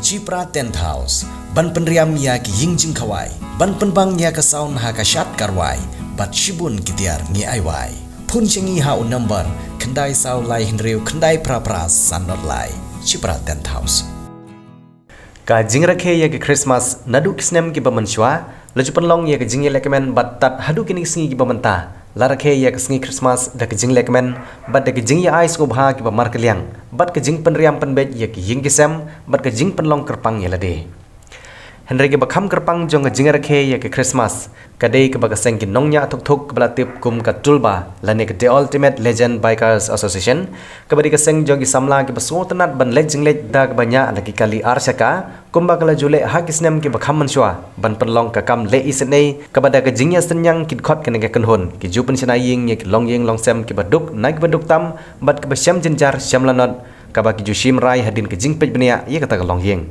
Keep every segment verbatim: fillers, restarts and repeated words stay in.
Chipra Tent House, ban pynriam ïa ki ïing jingkhawai, ban pynbang ïa ka sound ha ka shad ka rwai, bad shibun ki tiar ngi ai wai. Phone sha ngi ha u number khyndai saw lai hynriew khyndai phra phra san nod lai. Chipra Tent House. Ka jingrakhe ïa ka Christmas naduh ki snem kiba mynshuwa, la ju pynlong ïa ka jingïalehkmen bad tad haduh kine ki sngi kiba mynta, la rakhe ïa ka sngi Christmas da ka jinglehkmen bad da ka jingïa-ai sngewbha kiba markylliang, bad ka jingpynriam pynbeit ïa ki ïing ki sem, bad ka jingpynlong kyrpang ïa lade. Hynrei kaba kham kyrpang jong ka jingrakhe ïa ka Christmas, ka dei kaba ka seng ki nongñiah thuk thuk kaba la tip kum ka Tulba, lane ka The Ultimate Legend Bikers Association, kaba dei ka seng jong ki samla kiba sngewtynnat ban leit jingleit da kaba ñiah la ki kali ar shaka, kumba ka la ju leh ha ki snem kiba kham mynshuwa, ban pynlong ka kam leh isynei, kaba da ka jingïasynñiang ki dkhot kane ka kynhun, ki ju pynshna ïing ïa ki longïing longsem kiba duk, na kiba duk tam, bad kiba shem jynjar, shem lanot, kaba ki ju shim rai hadien ka jingpeit bniah ïa kata ka longïing.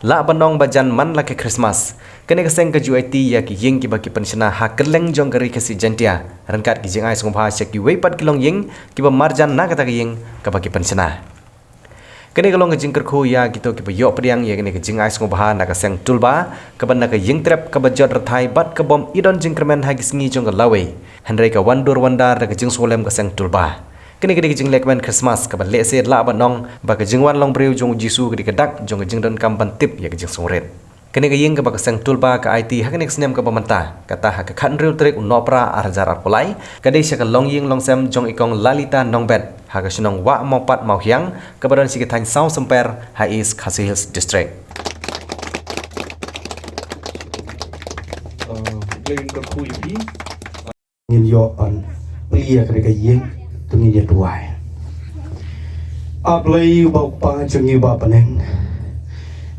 Lah ban ong ba jan man la ka Christmas, kane ka seng ka ju aiti ïa ki ïing kiba ki pynshna ha kylleng jong ka Ri Khasi Jaiñtia, ryngkat ki jingai sngewbha sha kiwei pat ki longïing kiba marjan na kata ka ïing kaba ki pynshna. Kane ka long ka jingkyrkhu ïa kito kiba ïoh pdiang ïa kane ka jingai sngewbha na ka seng Tulba, kaba na ka ïingtrep kaba jot rthai bad ka bym i don jingkyrmen ha ki sngi jong ka lawei. Hynrei ka wan dur wan dar da ka jingsngewlem ka seng Tulba. Kane ka dei ka jinglehkmen Christmas kaba lehse lah ban ong ba ka jingwan long briew jong u Jisu ka dei ka dak jong ka jingdonkam ban tip ïa ka jingsngewrit. Kane ka ïing kaba ka seng Tulba ka aiti ha kane ka snem kaba mynta, kata ha ka khathynriew tarik u Nohprah ar hajar arphew lai, ka dei sha ka longïing longsem jong i kong Lalita Nongbet, ha ka shnong Wah Mawpat Mawhiang, kaba don sha ki thaiñ Saw Symper, ha East Khasi Hills District. Ngin ïoh ban plie ïa kane ka ïing, to ngin ïa duwai. A Blei uba u Kpa jong ngi uba ha bneng,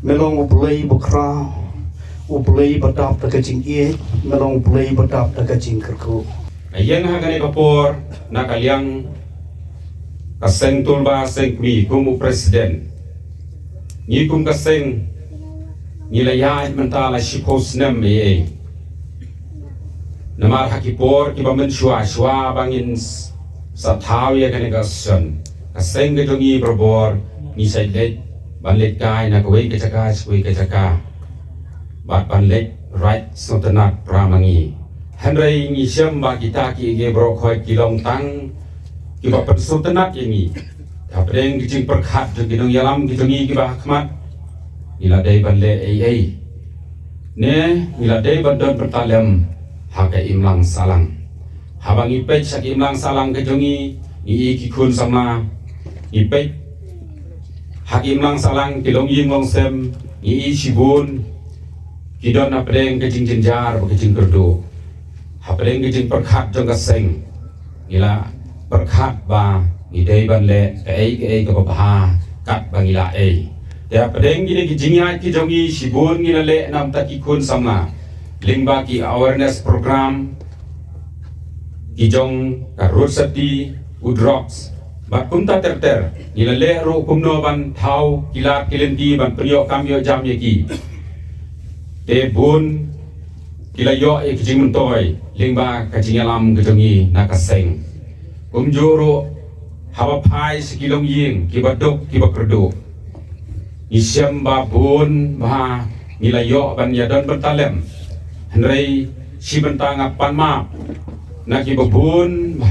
me long U Blei ba khraw, U Blei ba dap da ka jingïeit, me long U Blei ba dap da ka jingkyrkhu. Nga ïeng ha kane ka por na ka liang ka seng Tulba Seng Kmie kum u president. Ngi kum ka seng ngi la ïaid mynta la shiphew snem ei ei. Namar ha ki por kiba mynshuwa shuwa ba ngin s-, sa thaw ïa kane ka association, ka seng ka jong ngi barabor ngi sa leit ban leit kai na kawei ka jaka sha kawei ka jaka, bad ban leit raid sngewtynnat para ma ngi. Hynrei ngi shem ba kita ki, ki baroh khoit ki long tang kiba pynsngewtynnat ïa ngi. Hapdeng ki jingpyrkhat jong ki nongïalam ki jong ngi kiba ha khmat, ngi la dei ban leh ei ei, ne ngi la dei ban don bynta lem ha ka imlang sahlang. Haba ngi peit sha ka imlang sahlang ka jong ngi, ngi i ki khun samla, ngi peit ha ka imlang sahlang ki longïing longsem, ngi i shibun ki don hapdeng ka jingjynjar bad ka jingkyrduh. Hapdeng ka jingpyrkhat jong ka seng, ngi la pyrkhat ba ngi dei ban leh kaei kaei kaba bha katba ngi lah ei. Te hapdeng kine ki jingïaid ki jong ngi shibun ngi la leh na bynta ki khun samla, lyngba ki awareness program ki jong ka road safety, u drugs, bad kumta ter ter. Ngi la leh ruh kumno ban thaw ki lad ki lynti ban pynïoh kam ïoh jam ïa ki. Te bun ki la ïoh ïa ki jingmyntoi lyngba ka jingïalam ka jong ngi na ka seng. Kumjuh ruh haba phai sha ki longïing kiba duk kiba kyrduh, ngi shem ba bun bha ngi la ïoh ban ïadon bynta lem. Hynrei shi bynta nga pan map na kiba bun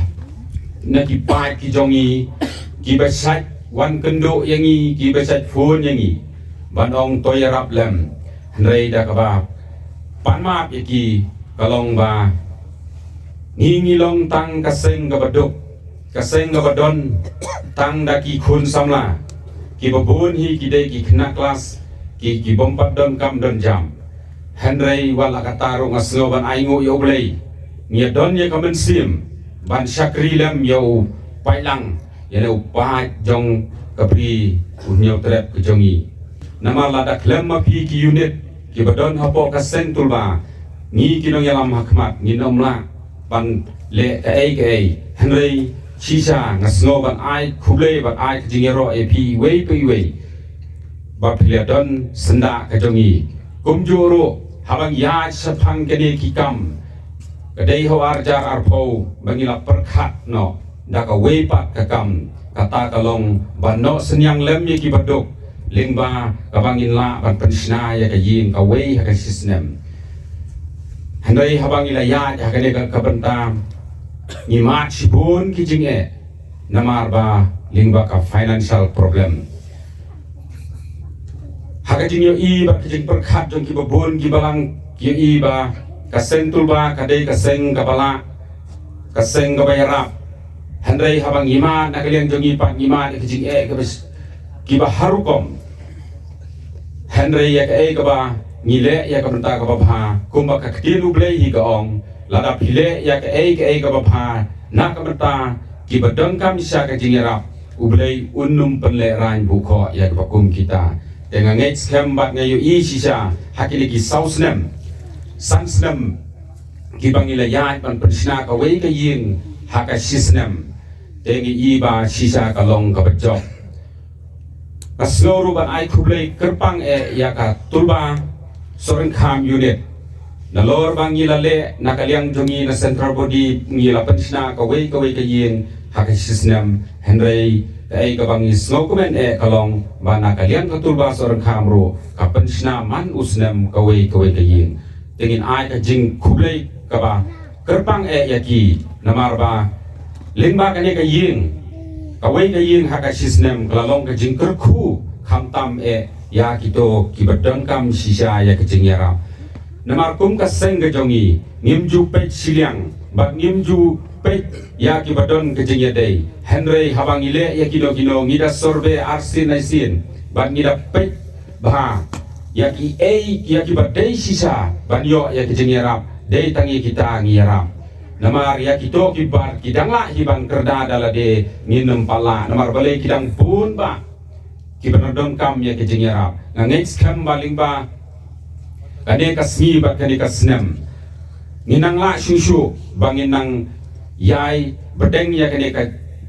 na ki paid ki jong ngi kiba shait wan kynduh ïa ngi, kiba shait phone ïa ngi ban ong to ïarap lem. Hynrei da kaba pan map ïa ki ka long ba ngi ngi long tang ka seng kaba duk, ka seng kaba don tang da ki khun samla kiba bun hi ki dei ki khynnah klas, ki, ki bym pat don kam don jam. Hynrei wat la katta ruh nga sngew ban ainguh ïa U Blei, ngi ïadon ïa ka mynsiem ban shakri lem ïa u paidlang, ïa u paid jong ka Bri u Hynñiewtrep ka jong ngi. Namar lada khlem ma phi ki unit kiba don hapoh ka seng Tulba, ngi ki nongïalam ha khmat ngin ym lah ban leh kaei kaei. Hynrei shisha nga sngew ban ai khublei, ban ai ka jingïaroh ïa phi iwei pa iwei ba phi la don syndah ka jong ngi. Kumjuh ruh haba ngi ïaid shaphang kine ki kam, ka dei ha u ar hajar arphew ba ngi la pyrkhat noh da kawei pat ka kam, kata ka long ban noh synñiang lem ïa kiba duk, lyngba kaba ngin lah ban pynshna ïa ka ïing kawei ha ka shi snem. Hynrei haba ngi la ïaid ha kane ka, ka bynta, ngi mad shibun ki jingeh namar ba lyngba ka financial problem. Ha ka jingïohi bad ka jingpyrkhat jong kiba bun kiba lang, ki ïohi ba ka seng Tulba ka dei ka seng kaba lah, ka seng kaba ïarap. Hynrei haba ngi mad na ka liang jong ngi pat ngi mad ïa ki jingeh kiba, kiba ha rukom. Hynrei ïa kaei kaba ngi leh ïa ka bynta kaba bha, kumba ka ktien U Blei hi ka ong, lada phi leh ïa kaei kaei kaba bha na ka bynta kiba donkam sha ka jingïarap, U Blei un ym pynlehraiñ bukhot ïa kiba kum kita. Te nga ngeit skhem bad nga ïohi shisha ha kine ki saw snem, san snem kiba ngi la ïaid ban pynshna kawei ka ïing ha ka shi snem, te ngi i ba shisha ka long kaba jop. Nga sngew ruh ban ai khublei kyrpang eh ïa ka Tulba Sohryngkham Unit. Nalor ba ngi la leh na ka liang jong ngi na Central Body, ngi la pynshna kawei kawei ka ïing ha ka shi snem, hynrei kaei kaba ngi sngewkmen eh ka long ba na ka liang ka Tulba Sohryngkham ruh ka pynshna man u snem kawei kawei ka ïing. Te ngin ai ka jingkhublei kaba kyrpang eh ïa ki, namar ba lyngba kane ka ïing, kawei ka ïing ha ka shi snem, ka la long ka jingkyrkhu khamtam eh ïa kito kiba donkam shisha ïa ka jingïarap. Namar kum ka seng ka jong ngi, ngim ju peit shiliang bad ngim ju peit ïa kiba don ka jingïadei. Hynrei haba ngi leh ïa kino kino, ngi da survey arsien arsien bad ngi da peit bha ïa kiei, ïa kiba dei shisha ban ïoh ïa ki jingïarap, dei tang ïa kita ngi ïarap. Namar ïa kito kiba ki dang lah hi ban kyrda da lade, ngin ym pat lah, namar balei ki dang bun bha kiba donkam ïa ki jingïarap. Nga ngeit skhem ba lyngba kane ka sngi bad kane ka snem, ngin nang lah shuh shuh ba ngin nang ïai bteng ïa kane ka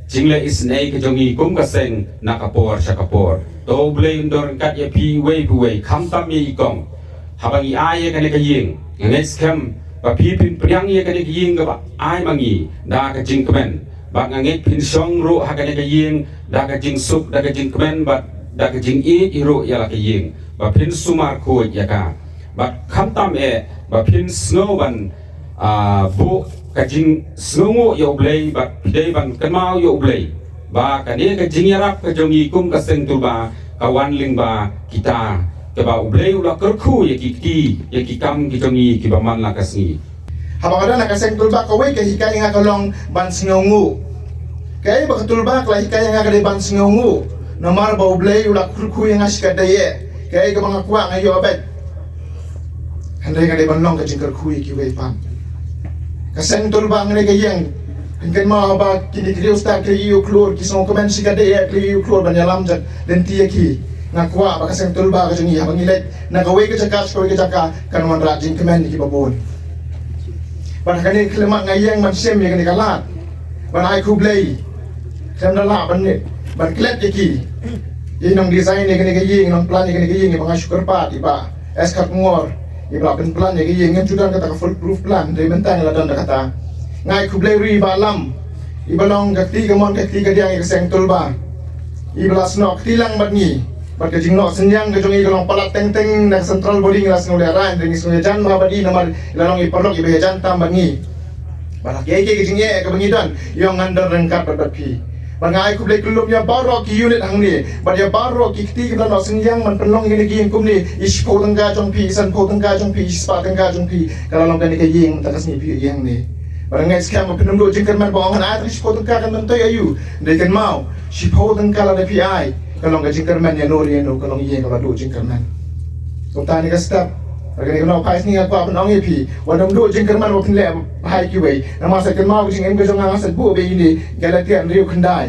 jingleh isynei ka jong ngi kum ka seng na ka por sha ka por. To U Blei un don ryngkat ïa phi uwei pa uwei, khamtam ïa i kong. Haba ngi ai ïa kane ka ïing, nga ngeit skhem ba phi phin pdiang ïa kane ka ïing kaba ai ma ngi da ka jingkmen. Bad nga ngeit phin shong ruh ha kane ka ïing da ka jingsuk, da ka jingkmen bad da ka jingïeit ruh ïa la ka ïing, ba phin sumar khuid ïa ka. Bad khamtam eh ba phin sngew ban, ah, buh ka jingsngewnguh ïa U Blei, bad phi dei ban kynmaw ïa U Blei ba kane ka jingïarap ka jong ngi kum ka seng Tulba ka wan lyngba kita kiba U Blei u la kyrkhu ïa ki kti, ïa ki kam ki jong ngi kiba man la ka sngi. Haba nga don ha ka seng Tulba, kawei ka hikai ïa nga ka long ban sngewnguh. Kaei ba ka Tulba ka la hikai ïa nga ka dei ban sngewnguh, namar ba U Blei u la kyrkhu ïa nga shikatdei eh. Kaei kaba nga kwah nga ïoh beit. Hynrei nga dei ban long ka jingkyrkhu ïa kiwei pat. Ka seng Tulba, nga dei ka ïeng. Nga kynmaw ba kine ki riewstad ki la ïoh khlur, ki sngewkmen shikatdei eh, ki la ïoh khlur ban ïalam jingïaleh lynti ïa ki. Nga kwah ba ka seng Tulba ka jong ngi, haba ngi leit na kawei ka jaka sha kawei ka jaka, kan wanrah jingkmen ïa kiba bun. Bad ha kane ka khyllipmat nga ïeng ban shim ïa kane ka lad ban ai khublei. Khlem da lah ban, ban klet ïa ki, ïa i nongdesign ïa kane ka ïing, i nongplan ïa kane ka ïing, i Bah Ngashu Kyrpad, i Bah S Kharkongor, iba la pynplan ïa ka ïing. Ngim ju don kata ka foolproof plan, dei mynta ngi la don da kata. Nga ai khublei ruh ïa i Bah Lam, iba long ka kti kamon ka kti kadiang ïa ka seng Tulba, iba la snoh kti lang bad ngi. Bad ka jingnoh synñiang ka jong i ka long palat teng teng na ka Central Body, ngi la sngewlehraiñ, ngi sngewjan bha bad i namar i la long i paralok iba ïajan tam bad ngi. Bad ha kiei kiei ki jingeh kaba ngi don, ïa ngan don ryngkat bad, bad phi. Bad nga ai khublei khyllum ïa baroh ki unit hangne, bad ïa baroh ki kti kiba la noh synñiang ban pynlong ïa kane ka ïing kumne. I shiphew tyngka jong phi, i sanphew tyngka jong phi, i shispah tyngka jong phi, ka la long kane ka ïing mynta ka sngi phi ïa hangne. Bad nga ngeit skhem ba phin ym duh jingkyrmen ba ong, ngan ai tang shiphew tyngka kan myntoi aïu. Dei kynmaw, shiphew tyngka lada phi ai, ka long ka jingkyrmen ïa no re ïa no, ka long ïing kaba duh jingkyrmen. Kumta kane ka step, bad kane ka nongphai sngi nga kwah ban ong ïa phi, wat nym duh jingkyrmen ba phin leh bha ïa kiwei. Namar sa kynmaw ka jingim ka jong nga, nga sa buh beit ïa ine i Galatia hynriew khyndai,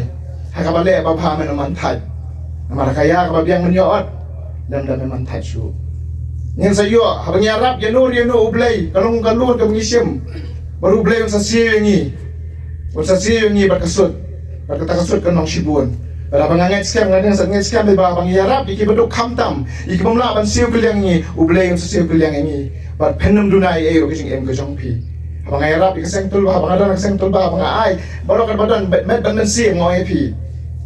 ha kaba leh babha men ym man thait, namar ha ka ïa kaba biang men ïoh ot, lymda men ym man thait shuh. Ngin sa ïoh, haba ngi ïarap ïa no re ïa no, U Blei, ka long ka lur kaba ngi shim. Bad U Blei un sa siew ïa ngi. Un sa siew ïa ngi bad ka sut. Bad kata ka sut kan long shibun. Bad haba nga ngeit skhem, nga ngeit skhem ba haba ngi ïarap ïa kiba duk khamtam, ïa ki bym lah ban siew kylliang ïa ngi, U Blei un sa siew kylliang ïa ngi. Bad phin ym duna ei ei ruh ka jingim ka jong phi. Haba nga ïarap ïa ka seng Tulba, haba nga don ha ka seng Tulba, haba nga ai baroh kaba don, met, met bad mynsiem, nga ong ïa phi,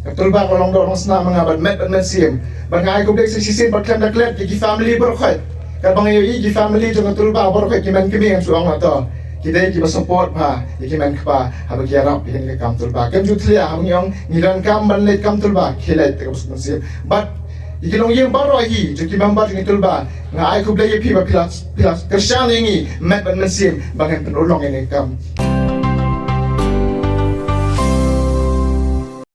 Ka tulba ka long doh long snam ma nga bad met bad mynsiem. Bad nga ai khublei sa shisien bad khlem da klet ïa ki family baroh khoit. Katba nga ïohi ki family jong ka tulba baroh khoit ki man kmie, ngan shu ong ato, ki dei kiba support bha ïa ki man kpa haba ki ïarap ïa kane ka kam tulba. Kam ju thlia, haba ngi ong ngi donkam ban leit kam tulba, ki leit da kaba suk mynsiem. Bad ïa ki longïing baroh hi jong ki member jong ki tulba, nga ai khublei ïa phi ba phi la, phi la kyrshan ïa ngi met bad mynsiem ba ngan pynurlong ïa kane ka kam.